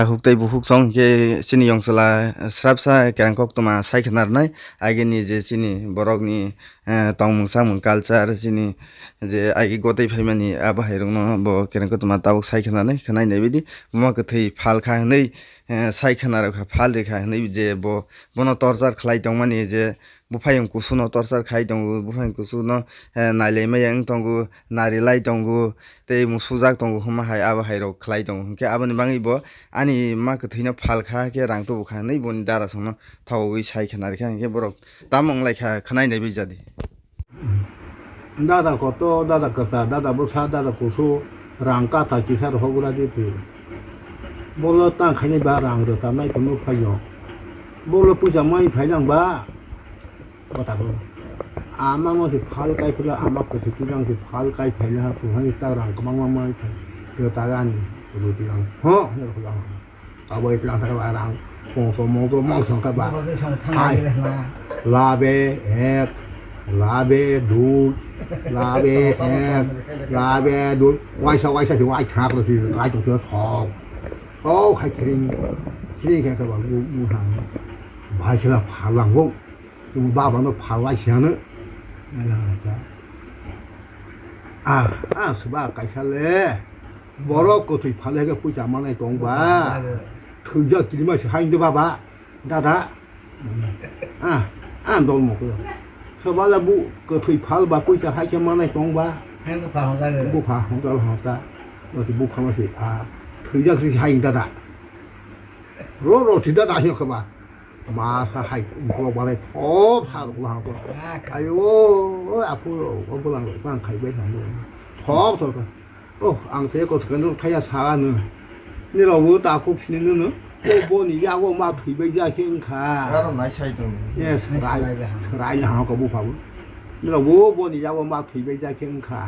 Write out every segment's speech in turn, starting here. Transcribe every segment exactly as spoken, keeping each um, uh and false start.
Huk tei bukhuk song khe chini yongchwla srapsa kereng koktwma sai khna rwnai. Agini je chini borokni, eh, tongmung samung culture, chini je agi gotwi phaimani abo hai rokno bo kereng koktwma tabuk sai khna nai, khwnai nai bidi. Buma kwthwi phal kha hwnwi, eh, sai khna rwkha, phal rikha hwnwi je bo, bono torchar khlai tongmani je buphayung kusuno torchar khai tongo, buphayung kusuno, eh, nailai maya wng tongo, narilai tongo, tei musujak tongo, hwnma hai abo hai rok khlai tongo. Hinkhe aboni bagwi bo ani ma kwthwino phal kha khe rang tubu kha hwnwi boni dara songno thawgwi sai khna rikha, hinkhe borok tamo wng lai kha khwnai nai bai jadi. Dada koto, dada kwsa, dada bwsa, dada kusu, rang kata kisa rohok ura di phi. Bolo tang khaini ba rang rwta nai phano phaiyo. Bolo puja mai phai nang ba. Kota ko. Ama mo si phal kai phila, ama ko si kijang si phal kai phai na ha, tu hai ta rang kwbangma mai phai. Rwta gani, rwti rang. Ho, ne rwta gani. Abo itlang thaka ba rang, pongso mongso mongso ka ba. Hai. Labe ek, labe dui, labe ek, labe dui. Waisa, waisa si wai thak si, wai thak si thok. Oh, hai kring, kring ka ba, bu, bu han. Bai sila phalang bu. Chwng baba no phalai se ano. Ah, ah, swba kaisa le. Borok kwthwi phalai khe puisa manai tong ba. Thwijak kirima se hai de baba. Dada. Ah, ah, dol mo ko. Swba le bu kwthwi phal ba puisa hai khe manai tong ba. Bu pha hong dal hong ta. Bo ti bu kha ma se a. Thwijak se hai dada. Ro ro ti dada hi kha ba. Ma sa hai, ukolok balai thop sa rok lang ko. Ah, ka- Ayo, apu rok, o bulang rok, bang khai bai thang. Thop thop. Oh, ang te ko sekan rok thaya sa ano. Ni rok bo ta khuk sini no no. O bo ni ya o ma thui bai ja khe wng kha. Aro nai sai tong. Yes, nai rai, sai bai ha. Rai na ha ko bu pha bo. Ni rok bo bo ni ya o ma thui bai ja khe wng kha.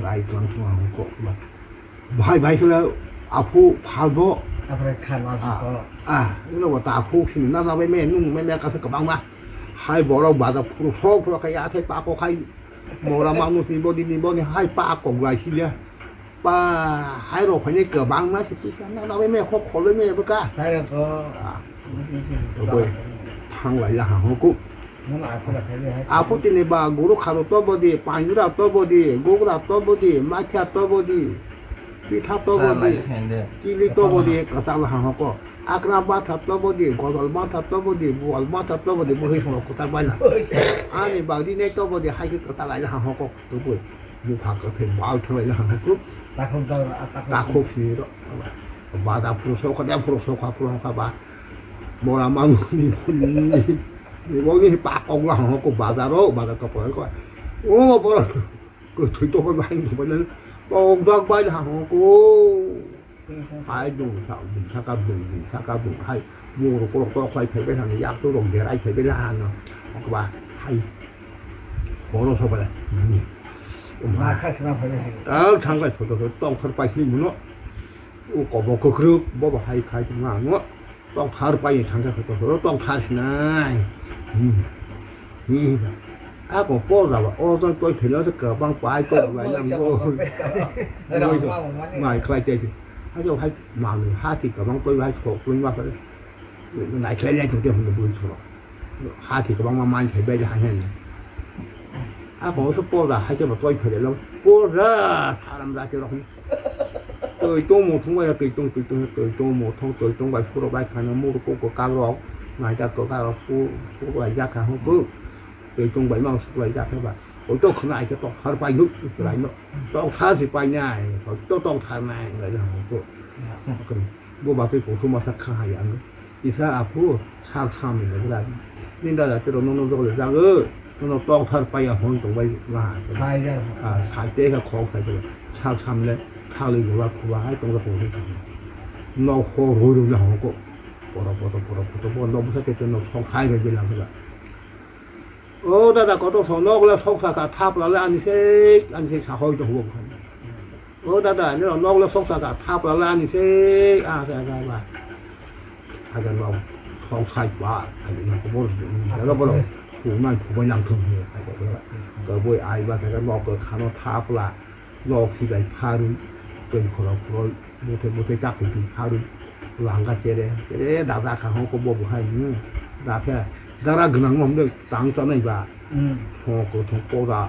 Rai tlang thung ang kok ba. Bahai bahai khe apu phalbo. Apre kha lal Ah, ko. Ah, ino ba ta apu sini na na bai me nung me me kasa kabang ma. Hai borok bada phuru sok phuru kai athai pa ko khai. Mora manu ni bodi ni bodi hai pa ko grai sile. Pa hai rok phai ne kabang ma si tu na na bai me khok khol me baka. Sai ko. Ah. Oi, thang lai ya ha ho ku. Apo tini ba guru kharo to bodi, panjura to bodi, gogra to bodi, makhya to bodi, pitha to bodi, kili to bodi, kasal ha hoko. Akra batha to bodi, godol batha to bodi, bual batha to bodi, bo hei horo kota baila. Ani bagri ne to bodi, hai ke kota lai ha hoko, to bodi. Bupha kwthwi bal thwlai na hwnwi kuk. Takhuk dal, ah, takhuk. Takhuk sini ro. Bada phuru sokha, de phuru sokha, phuru sokha ba. Mora manu ni, ni, ni, ni, ni, ni, pa kok la hwnwi kuk bazar ro, bazar to pore ko. O boro kwthwi to ko bai to bai. Kok dak bai la hwnwi kuk. Hai dong sa, dong sa ka dong, dong sa ka dong. Hai, mung rok rok tok lai phai bai thani, yak tu rok derai phai bai la hano. Okba, hai. Bono sa bai. Ma kha sna phai bai. Tang thang lai photo, tok thar pai sini muno. U kobo kokruk, bo bo hai khai ma no. Tok thar pai thang kha photo, tok thar sinai. Hmm. Ni ba. A ko po ra ba, o jang toi phela se ka bang pai to ba yang go. Mai khlai te. Ha jo hai ma ni ha ti ka bang toi hai ko khlai ma ka. Nai khlai lai to te hon bui thoro. Ha ti ka bang ma man khai bai ha hen. A ko so po ra hai ke ba toi phela lo. Po ra tharam ra ke ro. Twi tongmo thung bai twi tong, twi tong, twi tongmo thung, twi tong bai phuro bai khana mur ko ko kagrok, naida ko kagrok pu, pu lai jak kha hung pu. Twi tong bai mang suk lai jak kha ba. Oi to khna ai ke tok thar pai nuk, lai no. Tok thar si pai nai, to tok thar nai, lai hung pu. Bo ba twi ko thuma sak kha hai ang. Isa apu sak sam ni le bra. Ni da da tero no no jole jago. No no tok thar paya hon tong bai la. Sai ja. Ah, sai te ka khok sai te. Sak sam le thali gola khuba hai tong la tong. No ho ro ro la hon ko. Poro poto poro poto bo no busa te no thok thai bai la. O dada, kotor song nok le sok saka thap lale ani se, ani se sahoi to hubo bwkhani. O dada, ani nok le sok saka thap lale ani se, a se ga ba. Aga nok sok sai ba, ani nok bor, jaga bor. Kumai kumai nang thum he, aga bor. Ka boi ai ba, jaga nok ka khano thap la. Nok si bai pharwi, Tei khorok khorok, bwthai bwthai chakri twi kharwi, langa chere, chere da da kha hoko bo bo hai nw. Da khe dara gwnang no hwnwi tang chanai ba. Hmm. Thong kwthwng pora,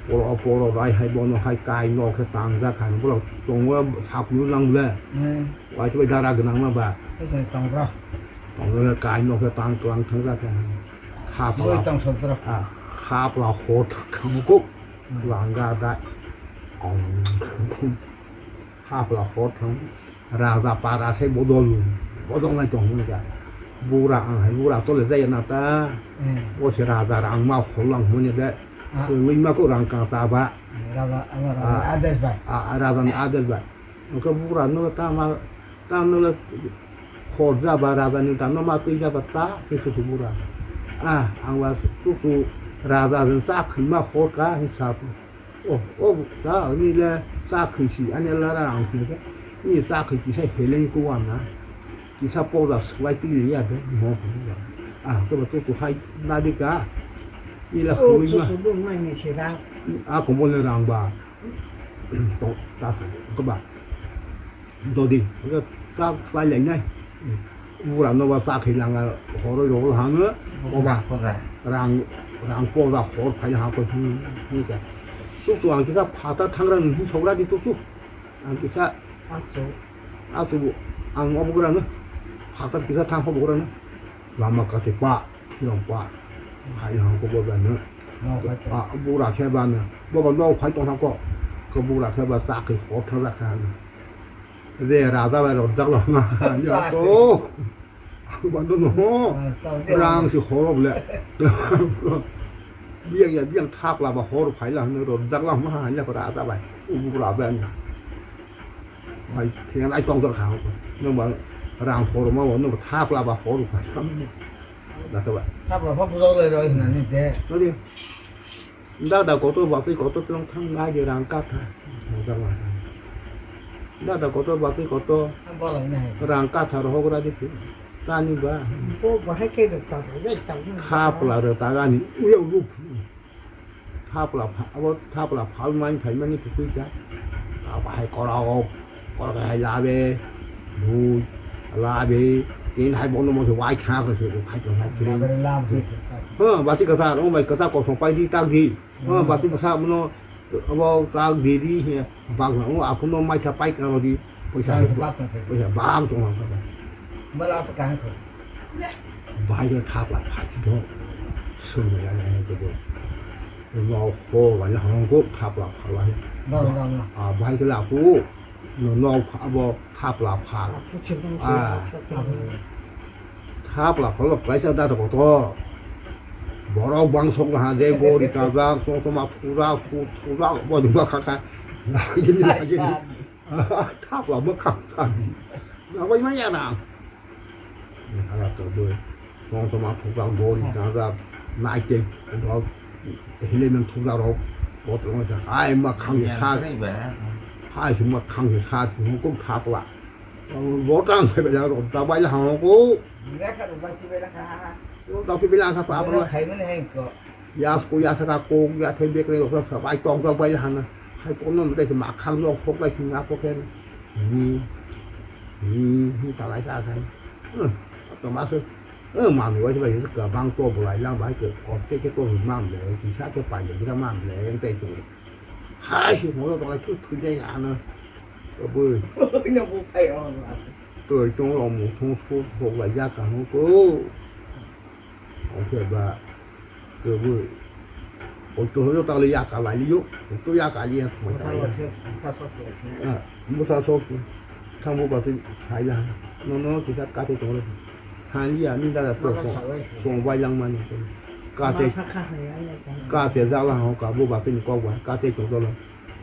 poro poro rai hai bono hai kai nok khe tang ja kha, borok tongo sakulu nang le. Hmm. Wai twi dara gwnang ma ba. Tei chwng tong bro. Tong le kai nok khe tang tlang thang ja kha. Khapla. Boi tong sok bro. Ah, khapla hot khamukuk. Hmm. Langa da. Ong. Hapla hor thang raja para se bodol bodol nai tong hwnwi kha. Bura ang hai bura tole jaya na ta. Hmm. Bo se raja rang ma kholang hwnwi de. Ah. Lwi ma ko rang ka ta ba. Raja, ama raja Ah. Ades bai. Ah, raja ni ades bai. Ko bura no ta ma ta no le khor ja ba raja ni ta no ma twi ja ba ta ke su bura. Ah, ang ba tu tu raja den sa khma khor ka hin sa. Oh, oh, ta ani le sa khwi si, ani le ra ang si ke. Ni sa khwi kisa heleng ko wana. Kisa poda swlai ti ya de, mo ko ya. Ah, to to to hai na di ka. Ni la Oh, khwi so ma. So bo mai ni se ra. A ko mo le rang ba. To ta ko ba. Dodi, ta ta lai nai. Bura no ba ta khilanga horo ro hano. Oba. Poda. Rang, rang poda hor phai ha ko. Hmm, hmm, ka. Tu tu ang kisa phata thangra ni sokra di tu tu. Ang kisa Asu. Asu ang obo gra no. Phata kisa thang obo gra no. Lama kate pa, yong pa. Hai hang ko bo ba no. No, khai pa. Ah, bura khe ba no. Bo ba no khai tong ko. Ko bura khe ba sa ke ho tha la kha no. Re raja ba ro dak lo ma. Ya Sa to. Ang ba no no. Ah, sa ke. Rang si ho le. Biang ya biang thap la ba hor phai la no ro dak la ma ya ko raja ba. U bura ba no. Hai, thengna ai tong tong kha. Nang ba rang hor ma bo, nang thap la ba hor kha. Da ka ba. Thap la ba bujak lai roi hwnani de. Nadi. Da da koto ba pi koto tong thang nai de rang ka tha. Da ma. Da da koto ba pi koto. Ang ba lai nai. Rang ka tha ro hok ra de. Tani ba. Bo bahai khe da ta, ya ta. Thap la ro ta gani. Uya rup. Thapla pha-, abo thapla phalmani phaimani kwtwi kha. Abo hai korok, korok hai labe, bui, labe, tin hai bono mo se wai kha ko se khai ko hai kiri. Labe lam se. Ha, bati kasa, oh bai kasa ko song pai di tak di. Ha, hmm, bati kasa mono abo tak di di he. Bang, o, aphano mai kha pai kha di, poisa, poisa bang tong lang kha. Bala sa kahang kha. Bahai khe thapla pha si do. Sung ya ya ya do. No ho wa ya hong ko thapla pha wa. No, no, no. Ah, bahai khe la ko. No, no, abo thapla pha. Ah. Thapla pha lo kaisa da to. Borok bang sok ha de bori ta jak sok sok ma pura pu-, pura bo duma kha kha. Lagi ni lagi ni. Thapla ma kha kha. Na bai ma ya na. Hala to bo. Sok sok ma pura bori ta jak. Nai te rok. Hile men pura rok. Bo to ma ai ma khang sa. Hai ma khang sa ko thapla. Bo tang bai ya rok da bai la ha ko. Dak pi bilang sa pa apa? Yas ko yas ka ko ya the bek re ko sa bai tong tong bai hana. Hai ko non dai ma khang nok phok bai thung apa ken. Ni ni ni ta lai ta kan. To ma se. Eh, ma mi wai bai ka bang to bulai lang bai ke ko te ke to mam le ki sa ke pai le gra mam le yang tai to. Hai si mo to lai thu thu dai hana. Ko bu. Nya bu pai o. Toi tong lo mo thong thong thok la ya ka no ko. Oke ba. Ko bu. O to yo ta le ya ka la yo. O to ya ka ye. Mo ta ya. Mo sa so ke. Ah, mo sa so ke. Thang bo ba se sai la. No no ki sa ka te tong lo. Han ya ni da da to. Song bai lang mani. Ka te. Ka te ja la ho ka bo ba se ni ko ba. Ka te tong lo.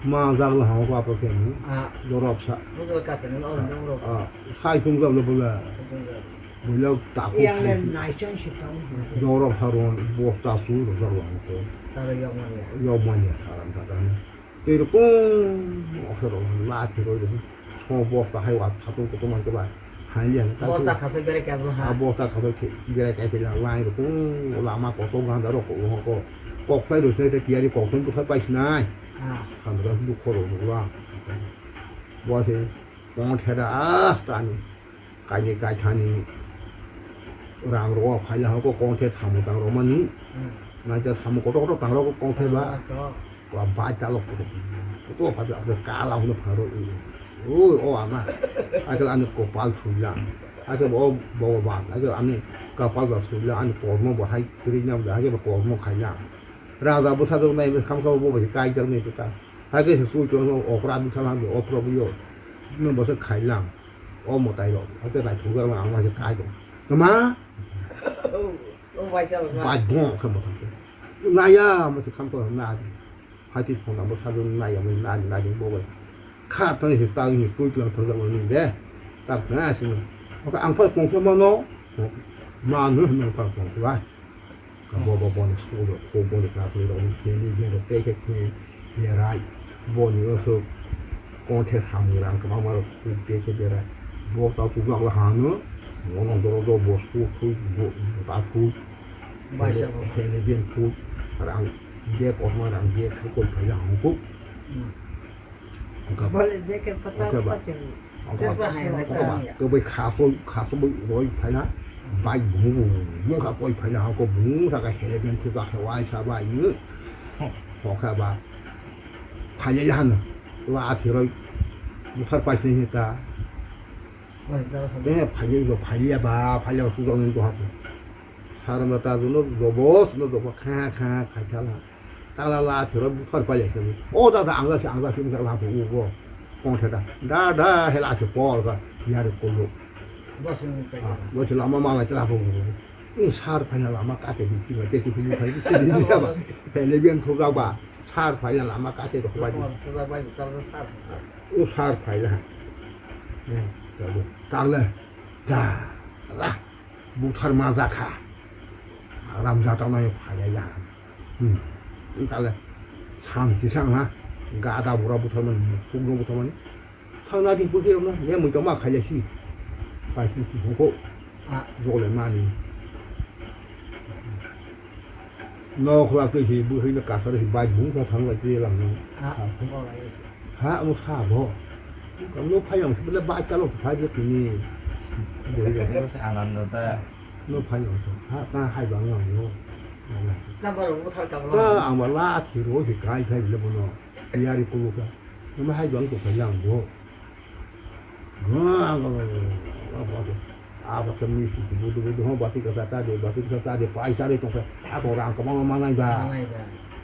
Ma jak la hang ko apa khe ni? Ah. Dorop sa. Bujal ka tene no, no, no. Ah, sai tung jak la bula. Bujal. Bula ta ko. Yang le nai chang si tong. Dorop sa ron, bo ta su ro jak la hang ko. Ta le yok manya. Yok manya, aram ta ta ni. Te ro ko, o sa ro, la te ro. Ho bo ta hai wa ta tung ko to man ko ba. Hai liya, ta Bo su. Ta khasai bere kya bro, ha? Ah, bo ta khasai khe, bere kya phe la, lai ro ko, lama ko to ganda ro ko, ko. Kok sai ro sai te tiyari kok sai bu sai pai sinai. Ah. Kan ro bu ko ro ro la. Bo se kong theda asta ni kaini kaithani rang ro phaila hoko kong the thamu tang romani. Naita thamu kotor kotor tang ro kong the ba. Wa bai ta lok kotor. Kotor pa ta kala hunu pharo. Oi o ama. Akal ani kopal thulang. Akal o Bhagavan. Akal ani kapal ba thulang ani kormo bo hai tri nyam da hai ba kormo khaila. Raja bwsa jwk nai bwsa khamkha bo bai kai jak nai ta. Hai khe se sui tong okra bwsa lang okra bo yo. No bo se khai lang. O mwtai rok. Hai khe nai thung jak lang ang hai khe kai tong. Tama? O, o bai chal ba. Bai bong khe mwtai. Naya mo se khamkha na. Hai ti phone number sa jwk nai ya mo na na bo bai. Kha tang se ta ni sui tong thang jak ni de. Ta na sino. Oka ang phar kong khe mano. Manu no phar kong khe ba. Ka bo bo boni school rok, ko boni class rok, ni ni ni rok tei khe ni ni rai. Boni o so kong the ham ni rang kwbangma rok tei khe berai. Bo ta tu nok la hanu, mo no doro do bo school thui, bo ta thui. Bai sa bo. He ni ben thui, rang je ko ma rang je ko ko ya hang ko. Hmm. Oka ba. Bole je ke pata oka ba. Pachung. Oka ba. Tes ba hai na oka ba. Ka ya. Ka bai khaso, khaso bai roi phaina. Bai bu bu bu ka koi phaina ha ko bu sa ka hele ben thu ka he wai sa bai ni. Oka ba. Phaile ya han. La a thi roi. Bukhar pai ni ta. Bai, jao sa. Eh, phaile lo, phaile ya ba, phaile ba su jong ni to ha. Sar ma ta no dobo, no dobo kha kha kha kha la. Tala la thero bukhar pa ya. O da da ang da ang da sim la bu u go. Kong theda. Da da he la the pol ga. Ya re ko lo. Bas ni pa. Ah, lo se la ma ma la la bu. Ni sar pa ya la ma ka te bi ti ma te ti bi ni pa bi ti ni ya ba. He le bien thu ga ba. Sar pa ya la ma ka te ro ba. Sar ba sar. O sar pa ya. Eh, ta le. Da. La. Buthar ma jakha. Ram jatao nai phaiya ya. Hmm. Tale sam kisang ha. Gada bura buthar mani, pugno buthar mani. Thang na di pugno na, ye mui to ma khaiya si. Pai si si ko. Ah, jole mani. No khwa ke si bu hino kasar si bai bu thang la ti lang. Ah, ah. Ko la ye si. Ha, amo sa bo. Kamo phai ang sibole bai chalo phai je tini. Anando ta. No phai ang sa. Ha, ta hai bang ang no. Number mo thar ka. Ta ang ba la thi ro hi kai khai le bono. Yari ko ka. No hai bang to phai ang bo. No ang ba. Aba kami si bu bu bu ho bati ka sa ta de, bati ka sa ta de, pai sa de tong ka. Ako rang ka ma ma nai ba. Nai ba.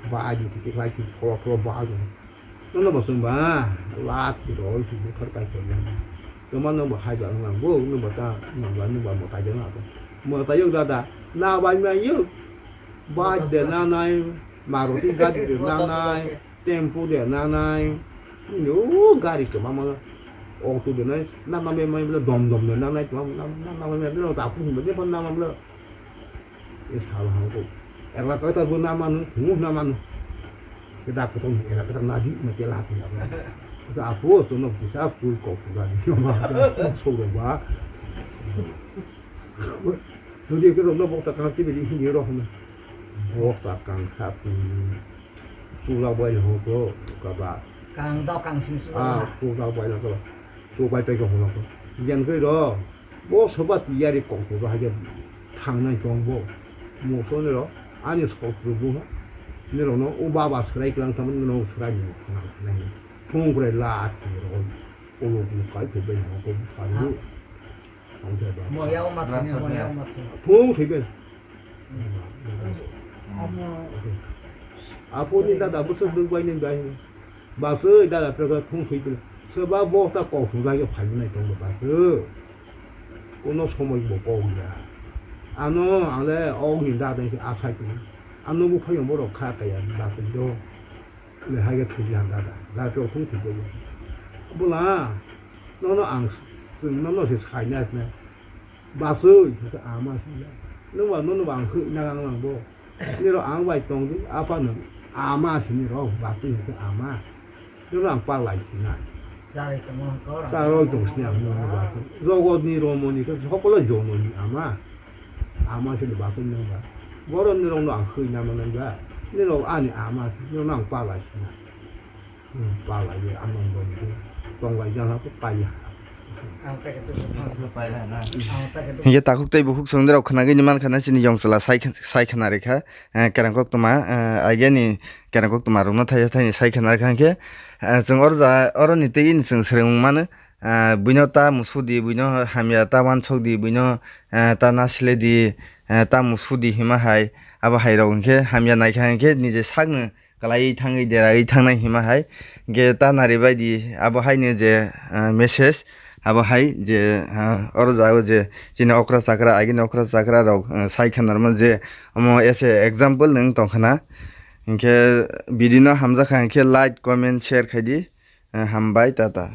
Ba di ti khai ti thoro thoro ba. Nono bo chwng ba, la thiro, chwng bukhar kai khorna. Toma nwng bo hai ba wng lang bo, nwng bo ta, nwng ba, nwng ba mwtai de na bo. Mwtai yok dada, na bai ma yok. Bike de na nai, Maruti gari de na nai, tempo de na nai. Yo gari kwbangma, auto de nai, na ma me mai dom dom de na nai, na ma me ta pu de na ma. E sal ha ko. Ekla kata bo na manu, mu na manu. Kita kutong ekla kata nadi ma kela ha pun apa. Kita apo so no bisa full ko pura di ma so ro ba. Jadi ke ro no bok ta kang ti bi di ni ro na. Bok ta kang kha pun. Sula bai ho ko ka ba. Kang do kang sing su. Ah, sula bai na ko. Su bai pe ko ho ko. Yan ko ro. Bo soba tiyari kok tu hai je thang nai tong bo. Mo to ni ro ani sok tu bu. Ni ro no o baba srai klang tam ni no srai ni thang nai. Thung kre la ti ro. O lo bu kai pe be no ko bu sa ni. Thang te ba. Mo ya o ma thang, mo ya o ma thang. Thung te be. Apo ni dada bwswk nwng bai nwng bai. Baswi dada trekha thung thwi twi. Soba bo ta kok thung jagwi phai nai tongo baswi. Kono somoi bo kok ya. Ano ang le og ni dada se asai tong. Ano bu phai borok kha kaya baswi do. Le hai ga thwi han dada. Da to thung thwi do. Bula. Nono ang chwng nono se sai na na. Baswi, hwnkhe ama swngo. Nwng ba nono ba ang hwna nang nang bo. Niro ang bai tong di, apa nwng ama sini ro, baswi hwnkhe ama. Niro ang palai sina. Charwi tongma hwnkhe oro. Charwi tong sini ang nono baswi. Jogotni romoni khe hokolo jononi ama. Ama sini baswi nwng ba. Borok nirokno ang hwna manai ba. Niro ani ama sini, nirokno ang palai sina. Hmm, palai ye, ano dong di. Hinkhe takhuk tei bukhuk chwngdorok khwnagwi ni mankha na chini yongchwla sai sai khna rikha, eh, kerang koktwma, eh, ageni kerang koktwma rokno thaisa thaini sai khna rikha hinkhe, eh, chwng oro ja, oroni tei chwng swrwng mano, eh, buino ta musudi, buino hamya ta wansokdi, buino, eh, ta nasiledi, eh, ta musudi hima hai, abo hai rok hinkhe hamya naikha hinkhe nije sakno kwlaiwi thangwi deraiwi thangnai hima hai. Hinkhe ta nari baidi abo haino je, ah, message abo hai je, ah, oro jago je chini okra chakra, agini okra chakra rok, ah, sai khna rwmani je omo as a example nwng tong khna. Hinkhe video no hamjakha hinkhe like, comment, share khaidi. Ah, hambai, tata.